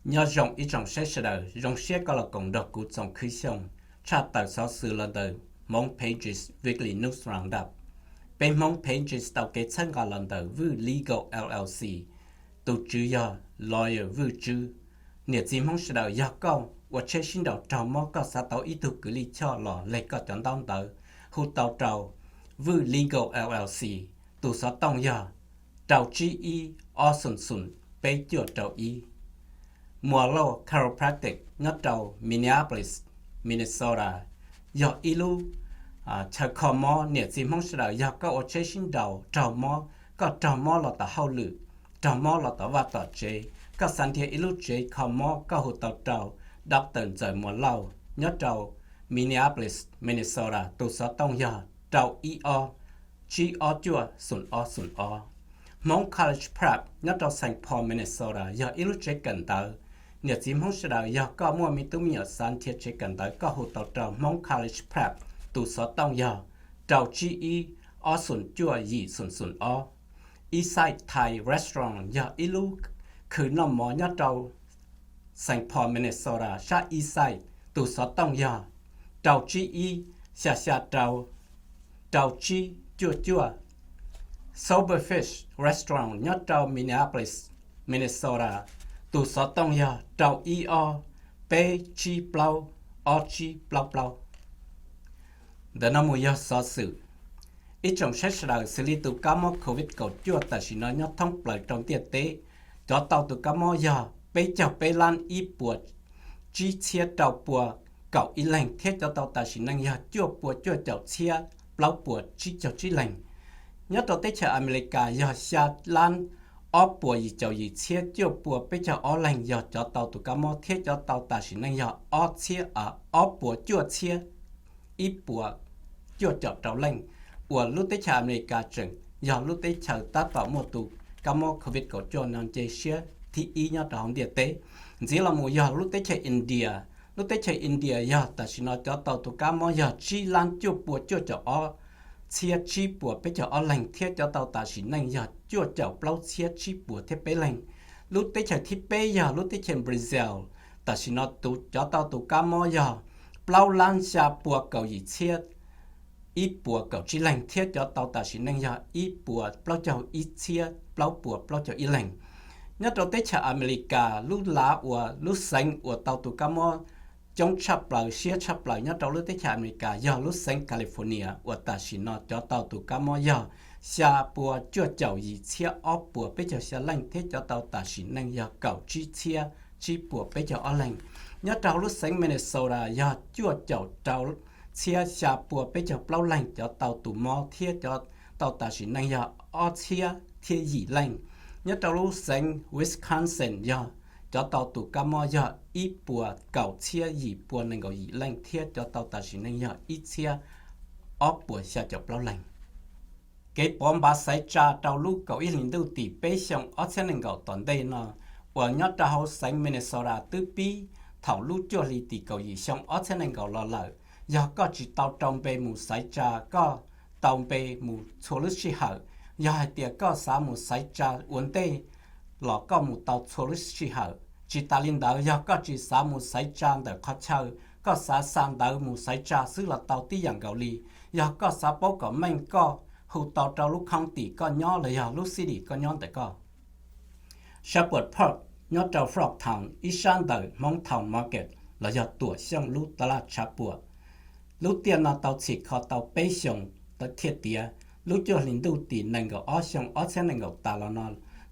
Nyob zoo ib tsoom saib sawv daws, zoo siab koj los koom nrog kuv txoos khwv xyoo tshaj tawm xov xwm los ntawm Hmoob Pages Weekly News Roundup. Peb Hmoob Pages tau kev txhawb nqa los ntawm Vwj Legal L L C, tus tswv yog lawyer Vwj Tswb. Niam txiv Hmoob sawv daws, yog koj ua tsheb sib nraus raug mob, koj xav tau ib tug kws lij choj los leg koj cov ntaub ntawv, hu tau rau Vwj Legal L L C, tus xov tooj yog rau tsib ib ob xoom xoom peb cuaj rau ib. Muas Lauj Chiropractic nyob rau Minneapolis, Minnesota, yog ib lub chaw kho mob. Niam txiv Hmoob sawv daws, yog koj ua tsheb sib nraus raug mob, koj raug mob los tom hauj lwm, raug mob los tom vaj tom tsev, koj xav nrhiav ib lub tsev kho mob, koj hu tau rau Doctor Ntxawm Muas Lauj nyob rau Minneapolis, Minnesota, tus xov tooj yog rau ib ob tsib ob cuaj xoom ob xoom ob. Hmoob College Prep nyob rau Saint Paul, Minnesota, yog ib lub tsev kawm ntawv. Niam txiv Hmoob sawv daws, yog koj muaj me tub me nyuam xav nrhiav tsev kawm ntawv, koj hu tau rau Hmoob College Prep, tus xov tooj yog rau tsib ib ob xoom cuaj yim xoom xoom ob. Eastside Thai Restaurant yog ib lub khw noj mov nyob rau Saint Paul, Minnesota, sab Eastside, tus xov tooj yog rau tsib ib xya xya rau rau tsib cuaj cuaj. Sober Fish Restaurant nyob rau Minneapolis, Minnesota, tus xov tooj yog rau ib ob peb tsib plaub ob tsib plaub plaub. Ntawm no mus yog xov xwm. Ib tsoom saib sawv daws, xws li tus kab mob COVID kaum cuaj tam sim no nyob thoob plaws rau ntiaj teb, cov tau tus kab mob yog peb caug peb lab ib puas tsib txhiab rau pua kaum ib leeg, thiab cov tau tas sim neej yog cuaj pua cuaj caum txhiab plaub puas tsib caug tsib leeg. Nyob rau teb chaws Amelikas yog xya lab ob puas yim caum yim txhiab cuaj pua peb caug ob leeg yog cov tau tus kab mob, thiab cov tau tas sim neej yog ob txhiab, ob puas cuaj txhiab ib puas cuaj caum rau leej, uas lub teb chaws Amelikas tseem yog lub teb chaws tab tom muaj tus kab mob COVID kaum cuaj no nce siab thib ib nyob rau hauv ntiaj teb. Ntxiv los mus yog lub teb chaws India. Lub teb chaws India yog tam sim no cov tau tus kab mob yog tsib lab cuaj pua cuaj caum ob txhiab tsib puas peb caug ob leeg, thiab cov tau tas sim neej yog cuaj caum plaub txhiab tsib puas thiab peb leeg. Lub teb chaws thib peb yog lub teb chaws Brazil. Tam sim no tus cov tau tus kab mob yog plaub lab xya pua kaum yim txhiab ib puas kaum tsib leeg, thiab cov tau tas sim neej yog ib puas plaub caug ib txhiab plaub puas plaub caug ib leeg. Nyob rau teb chaws Amelikas, lub lav uas lub xeev uas tau tus kab mob coob tshaj plaws, siab tshaj plaws nyob rau lub teb chaws Amelikas yog lub xeev California, uas tam sim no cov tau tus kab mob yog xya pua cuaj caum yim txhiab ob puas peb caug xya leej, thiab cov tau tas sim neej yog kaum tsib txhiab tsib puas peb caug ob leeg. Nyob rau hauv lub xeev Minnesota yog cuaj caum rau txhiab xya pua peb caug plaub leeg cov tau tus mob, thiab cov tau tas sim neej yog ob txhiab thiab yim leej. Nyob rau lub xeev Wisconsin yog cov tau tus kab mob yog ib puas kaum txhiab yim pua nees nkaum yim leej, thiab cov tau tas sim neej yog ib txhiab ob puas xya caum plaub leeg. Kev pov npav xaiv tsa rau lub kaum ib hlis ntuj tim peb xyoo ob txhiab nees nkaum tom ntej no, uas nyob rau hauv xeev Minnesota twb pib thaum lub cuaj hli tim kaum yim xyoo ob txhiab nees nkaum los lawm. Yog koj tsis tau rau npe mus xaiv tsa, koj tau npe mus txhua lub sij hawm. Yog hais tias koj xav mus xaiv tsa ua ntej los koj mus tau txhua lub sij hawm. Tsis tas li ntawd, yog koj tsis xav mus xaiv tsa ntawm qhov chaw, koj xav xa ntawv mus xaiv tsa xwb los tau tib yam nkaus li. Yog koj xav paub kom meej, koj hu tau rau lub county koj nyob los yog lub city koj nyob ntawm koj. Shepherd Park nyob rau Frogtown, ib sab ntawm Hmoob Town Market los yog Tuam Xyooj lub taj laj tshav puam. Lub tiaj no tau txhim kho tau peb xyoos thiaj tiav. Lub cuaj hlis ntuj tim nees nkaum ob xyoo ob txhiab nees nkaum tas los no,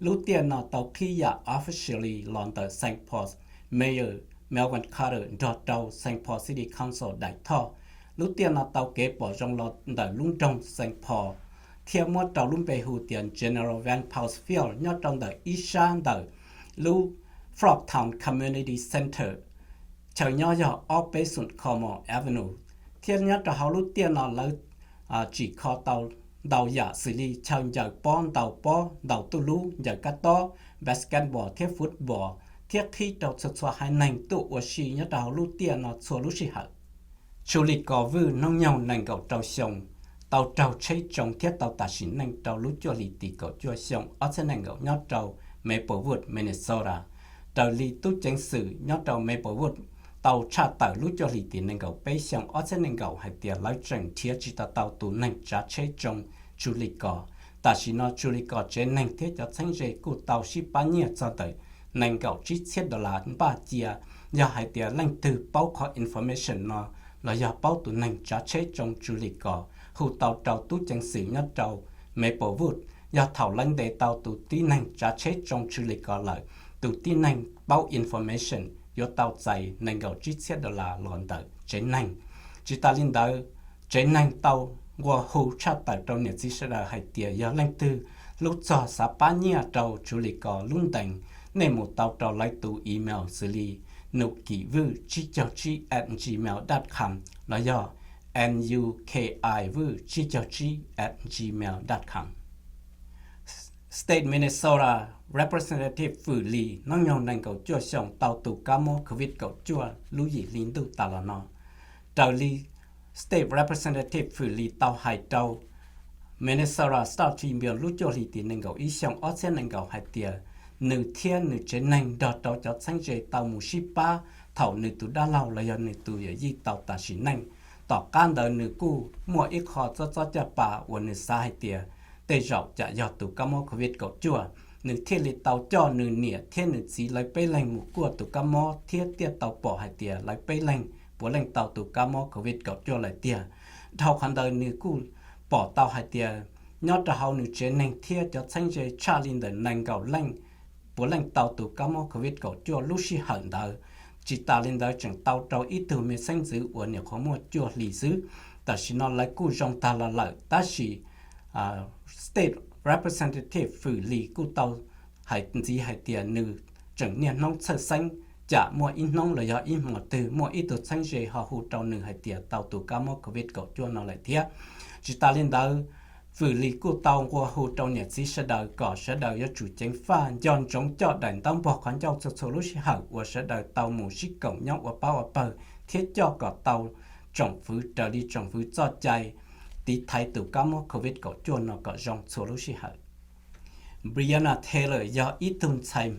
lub tiaj no tau qhib yam officially los ntawm Saint Paul Mayor Melvin Carter nrog rau Saint Paul City Council daim thoj. Lub tiaj no tau kev pom zoo los ntawm lub nroog Saint Paul, thiab muab rau lub npe hu tias General Van Pelt Field nyob rau ntawm ib sab ntawm lub Frogtown Community Center, chaw nyob yog ob peb xoom Commerce Avenue. Thiab nyob rau hauv lub tiaj no lawv tsim kho tau ntau yam xws li chaw ncaws pob, ntaus pob, ntaus tuj lub, ncaws kab tob, basketball thiab football, thiab qhib rau txhua txhua haiv neeg tuaj ua si nyob rau hauv lub tiaj no txhua lub sij hawm. Txhua li ko vwj hnub nyoog nees nkaum rau xyoo tau raug tsheb tsoo thiab tau tas sim neej rau lub cuaj hli tim kaum cuaj xyoo ob txhiab nees nkaum nyob rau Maplewood, Minnesota. raws li tub ceev xwm nyob rau Maplewood tau tshaj tawm lub cuaj hlis tim nees nkaum peb xyoo ob txhiab nees nkaum hais tias lawv tseem nrhiav tsis tau tau tus neeg tsav tsheb tsoo Julie Kos. Tam sim no Julie Kos tsev neeg thiab cov txheeb ze kuj tau sib pab nyiaj txog ntawm nees nkaum tsib txhiab dollar npaj cia. Yog hais tias leej twg paub qhov information no los yog paub tus neeg tsav tsheb tsoo Julie Kos, hu tau rau tub ceev xwm nyob rau Maplewood. Yog thaum lawv ntes tau tus tib neeg tsav tsheb tsoo Julie Kos lawm, tus tib neeg paub information yuav tau txais nees nkaum tsib txhiab dollar los ntawm tsev neeg. Tsis tas li ntawd, tsev neeg tau nqua hu tshaj tawm rau niam txiv sawv daws hais tias yog leej twg hlub txog xav pab nyiaj rau Julie Kos lub ntees, nej mus tau rau lawv tus email xws li nukimvwj tsib caug tsib at gmail dot com los yog nukivwj tsib caug tsib at gmail dot com. State Minnesota Representative Fwm Lis hnub nyoog nees nkaum cuaj xyoo tau tus kab mob covid kaum cuaj lub yim hli ntuj tas los no. Raws li State Representative Fwm Lis tau hais rau Minnesota Star Tribune lub cuaj hli tim nees nkaum ib xyoo ob txhiab nees nkaum hais tias nws thiab nws tsev neeg nrog rau cov txheeb ze tau mus sib pab thaum nws tus dab laug los yog nws tus yawm yij tau tas sim neej. Tom qab ntawd nws kuj muaj ib qho txob txob caj pas uas nws xav hais tias tej zaum tsam yog tus kab mob covid kaum cuaj, nws thiaj li tau coj nws niam thiab nws txiv lawv peb leeg mus kuaj tus kab mob thiab thiaj tau pom hais tias lawv peb leeg puav leej tau tus kab mob covid kaum cuaj lawm tiag. Dhau qhov ntawd nws kuj pom tau hais tias nyob rau hauv nws tsev neeg thiab cov txheeb ze tshaj li ntawm nees nkaum leej puav leej tau tus kab mob covid kaum cuaj lub sij hawm ntawd. Tsis tas li ntawd tseem tau rau ib tug me xeeb ntxwv uas nyuam qhuav muaj cuaj hlis xwb. Tam sim no lawv kuj zoo tag los lawm tab sis State Representative Fwm Lis kuj tau hais ntxiv hais tias nws tseem niaj hnub txhawj xeeb tsam muaj ib hnub los yog ib hmos twg muaj ib tug txheeb ze ho hu rau nws hais tias tau tus kab mob covid kaum cuaj no lawm thiab. Tsis tas li ntawd, Fwm Lis kuj tau nqua hu rau niam txiv sawv daws kom sawv daws yuav tsum ceev faj nco ntsoov coj daim ntaub npog qhov ncauj txhua txhua lub sij hawm uas sawv daws tau mus sib koom nyob ua pab ua pawg thiab coj kom tau tsoom fwv raws li tsoom fwv txoj cai tiv thaiv tus kab mob covid kaum cuaj no kom zoo txhua lub sij hawm. Breonna Taylor yog ib tug ntxhais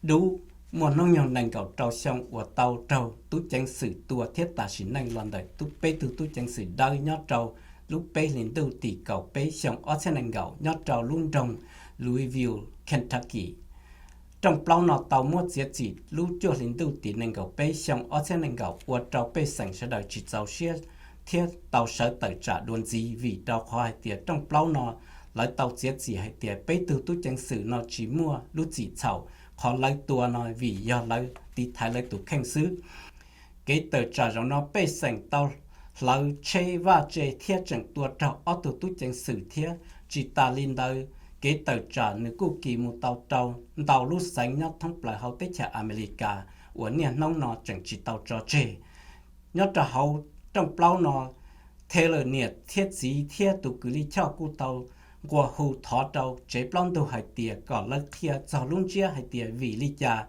dub muaj hnub nyoog nees nkaum rau xyoo uas tau raug tub ceev xwm tua thiab tas sim neej los ntawm peb tug tub ceev xwm dawb nyob rau lub peb hlis ntuj tim kaum peb xyoo ob txhiab nees nkaum nyob rau lub nroog Louisville, Kentucky. Rooj plaub no tau muab txiav txim lub cuaj hlis ntuj tim nees nkaum peb xyoo ob txhiab nees nkaum ua rau pej xeem sawv daws tsis txaus siab thiab tau sawv tawm tsam dua ntxiv vim rau qhov hais tias rooj plaub no lawv tau txiav txim hais tias peb tug tub ceev xwm no tsis muaj lub txim txhaum qhov lawv tua no vim yog lawv tiv thaiv lawv tus kheej xwb. Kev tawm tsam zaum no pej xeem tau hlawv tsheb vaj tse thiab tseem tua raug ob tug tub ceev xwm thiab. Tsis tas li ntawd, kev tawm tsam nws kuj kis mus tau rau ntau lub xeev nyob thoob plaws hauv teb chaws Amelikas uas niaj hnub no tseem tsis tau tso tseg. Nyob rau hauv rooj plaub no, Taylor niam thiab txiv thiab tus kws lij choj kuj tau nqua hu thov rau tsev plaub ntug hais tias kom lawv qhia txog lub ntsiab hais tias vim li cas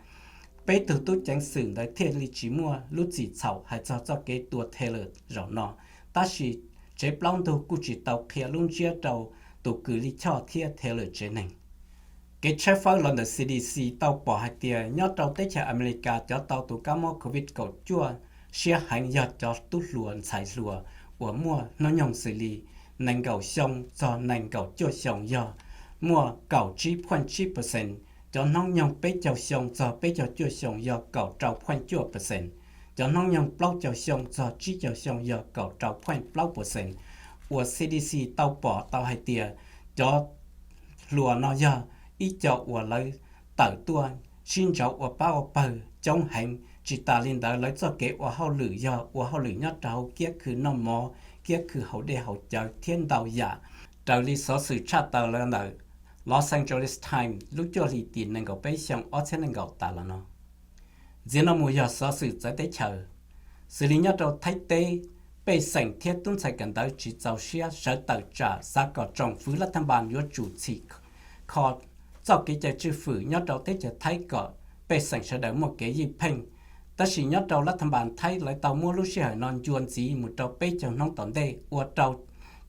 peb tug tub ceev xwm ntawd thiaj li tsis muaj lub txim txhaum hais txog txoj kev tua Taylor zaum no. Tab sis tsev plaub ntug kuj tsis tau qhia lub ntsiab rau tus kws lij choj thiab Taylor tsev neeg. Kev tshawb fawb los ntawm C D C tau pom hais tias nyob rau teb chaws Amelikas cov tau tus kab mob covid kaum cuaj siab heev yog cov tub hluas ntxhais hluas uas muaj hnub nyoog xws li nees nkaum xyoo txog nees nkaum cuaj xyoo yog muaj kaum tsib point tsib percent, cov hnub nyoog peb caug xyoo txog peb caug cuaj xyoo yog kaum rau point cuaj percent, cov hnub nyoog plaub caug xyoo txog tsib caug xyoo yog kaum rau point plaub percent, uas C D C tau pom tau hais tias cov hluas no yog ib co uas lawv tawm tuaj sib ntsauv ua pab ua pawg coob heev. Tsis tas li ntawd lawv txoj kev ua hauj lwm yog ua hauj lwm nyob rau hauv kiab khw noj mov, kiab khw haus dej haus cawv thiab ntau yam, raws li xov xwm tshaj tawm los ntawm Los Angeles Times lub cuaj hli tim nees nkaum peb xyoo ob txhiab nees nkaum tas los no. Ntxiv no mus yog xov xwm txawv teb chaws. Xws li nyob rau Thaib teb, pej xeem thiab tub ntxhais kawm ntawv tsis txaus siab sawv tawm tsam xav kom tsoom fwv lab thab npas yuav tsum txhim kho txoj kev cai tswj fwm nyob rau teb chaws Thaib kom pej xeem sawv daws muaj kev ywj pheej. Tab sis nyob rau lab thab npas Thaib lawv tau muab lub sij hawm no ncua ntxiv mus rau peb caug hnub tom ntej ua rau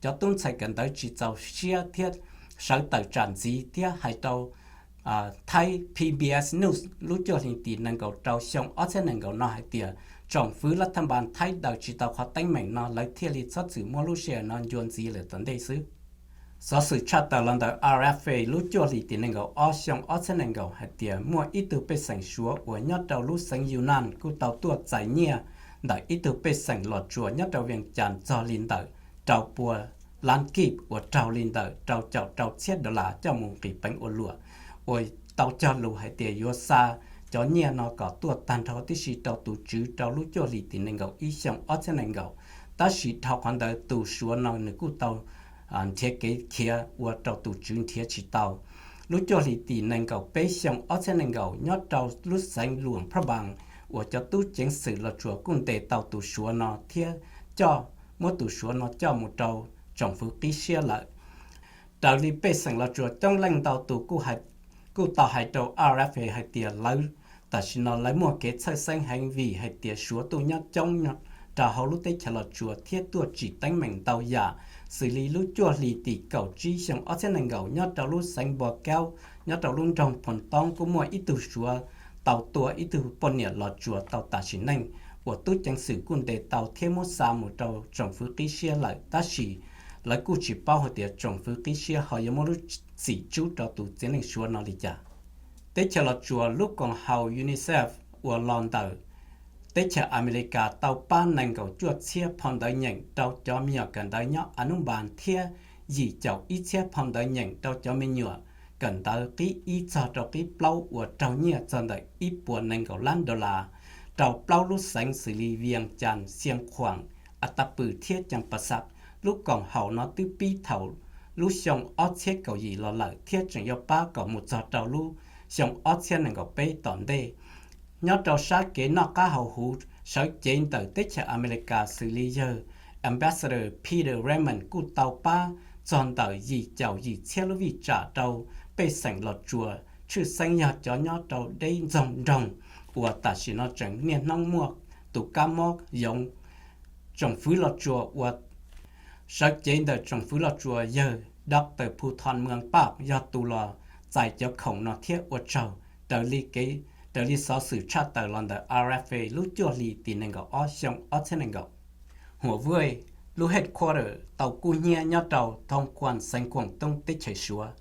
cov tub ntxhais kawm ntawv tsis txaus siab thiab sawv tawm tsam ntxiv thiab hais rau Thaib P B S News lub cuaj hli tim nees nkaum rau xyoo ob txhiab nees nkaum no hais tias tsoom fwv lab thaj npas Thaib daws tsis tau qhov teeb meem no, lawv thiaj li txhob txwm muab lub sij hawm no ncua ntxiv lawm tom ntej xwb. Xov xwm tshaj tawm los ntawm R F A lub cuaj hli tim nees nkaum ob xyoo ob txhiab nees nkaum hais tias muaj ib tug pej xeem Suav uas nyob rau lub xeev Yunnan kuj tau tuaj txais nyiaj ntawm ib tug pej xeem Los Tsuas nyob rau Vias Cas txog li ntawm rau pua lab kib uas raug li ntawm rau caum rau txhiab dollar coj mus nqis peev ua luam, uas tau cog lus hais tias yuav xa cov nyiaj no kom tuaj tag nrho tib si rau tus tswv rau lub cuaj hli tim nees nkaum ib xyoo ob txhiab nees nkaum. Tab sis dhau qhov ntawd tus Suav no nws kuj tau nrhiav kev khiav ua rau tus tswv nrhiav tsis tau. Lub cuaj hli tim nees nkaum peb xyoo ob txhiab nees nkaum nyob rau lub xeev Luam Phra Npas uas cov tub ceev xwm Los Tsuas kuj ntes tau tus Suav no thiab coj, muab tus Suav no coj mus rau tsoom fwv qib siab lawm. Raws li pej xeem Los Tsuas coob leej ntau tus kuj tau hais rau R F A hais tias lawv tam sim no lawv muaj kev txhawj xeeb heev vim hais tias Suav tuaj nyob coob rau hauv lub teb chaws Los Tsuas thiab tuaj tsim teeb meem ntau yam, xws li lub cuaj hli tim kaum tsib xyoo ob txhiab nees nkaum nyob rau lub xeev Npos Kaub nyob rau lub nroog Phoos Toob kuj muaj ib tug Suav tau tua ib tug poj niam Los Tsuas tau tas sim neej, uas tub ceev xwm kuj ntes tau thiab muab xa mus rau tsoom fwv qib siab lawm, tab sis lawv kuj tsis paub hais tias tsoom fwv qib siab ho yuav muab lub txim rub rau tus txiv neej Suav no li cas. Teb chaws Los Tsuas lub koom haum UNICEF uas los ntawm teb chaws Amelikas tau pab nees nkaum cuaj txhiab phau ntawv nyeem rau cov me nyuam kawm ntawv nyob Anub Npas thiab yim caum ib txhiab phau ntawv nyeem rau cov me nyuam kawm ntawv qib ib txog rau qib plaub uas raug nyiaj txog ntawm ib puas nees nkaum lab dollar rau plaub lub xeev xws li Vias Cas, Xias Khuam, As Tas Pwm thiab Cas Pas Xas. Lub koom haum no twb pib thaum lub xyoo ob txhiab kaum yim los lawm thiab tseem yuav pab kom mus txog rau lub xyoo ob txhiab nees nkaum peb tom ntej. Nyob rau sab kev noj qab haus huv, sawv cev ntawm teb chaws Amelikas xws li yawg Ambassador Peter Redmond kuj tau pab txog ntawm yim caum yim txhiab lub vij tsam rau pej xeem Los Tsuas, tshwj xeeb yog cov nyob rau deb ntxoog nroog uas tam sim no tseem niaj hnub muaj tus kab mob yoov. Tsoom fwv Los Tsuas uas sawv cev ntawm tsoom fwv Los Tsuas yawg Doctor Phu Thon Muas Paj yog tus los txais cov khoom no thiab ua tsaug. Raws li xov xwm tshaj tawm los ntawm R F A lub cuaj hli tim nees nkaum ob xyoo ob txhiab nees nkaum, Huawei lub headquarter tau kub hnyiab nyob rau Thoob Khuam, xeev Khuam Toob teb chaws Suav.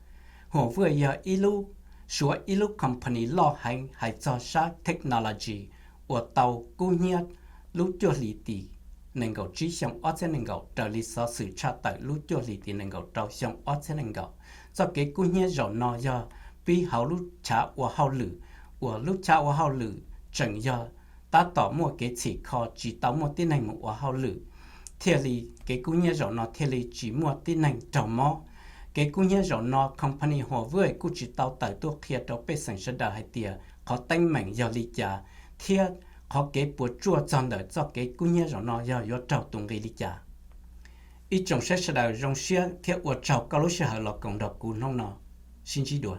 Huawei yog ib lub, Suav ib lub company loj heev hais txog sab technology uas tau kub hnyiab lub cuaj hli tim nees nkaum tsib xyoo ob txhiab nees nkaum raws li xov xwm tshaj tawm lub cuaj hli tim nees nkaum rau xyoo ob txhiab nees nkaum. Txoj kev kub hnyiab zaum no yog pib hauv lub chav ua hauj lwm, uas lub chav ua hauj lwm tseem yog tab tom muaj kev txhim kho tsis tau muaj tib neeg mus ua hauj lwm, thiaj li kev kub hnyiab zaum no thiaj li tsis muaj tib neeg raug mob. Kev kub hnyiab zaum no company Huawei kuj tsis tau tawm tuaj qhia rau pej xeem sawv daws hais tias qhov teeb meem yog li cas thiab qhov kev puas tsuaj txog ntawm txoj kev kub hnyiab zaum no yog yuav raug tus nqi li cas. Ib tsoom saib sawv daws zoo siab thiab ua tsaug koj lub sij hawm los koom nrog kuv hnub no. Sib ntsib dua.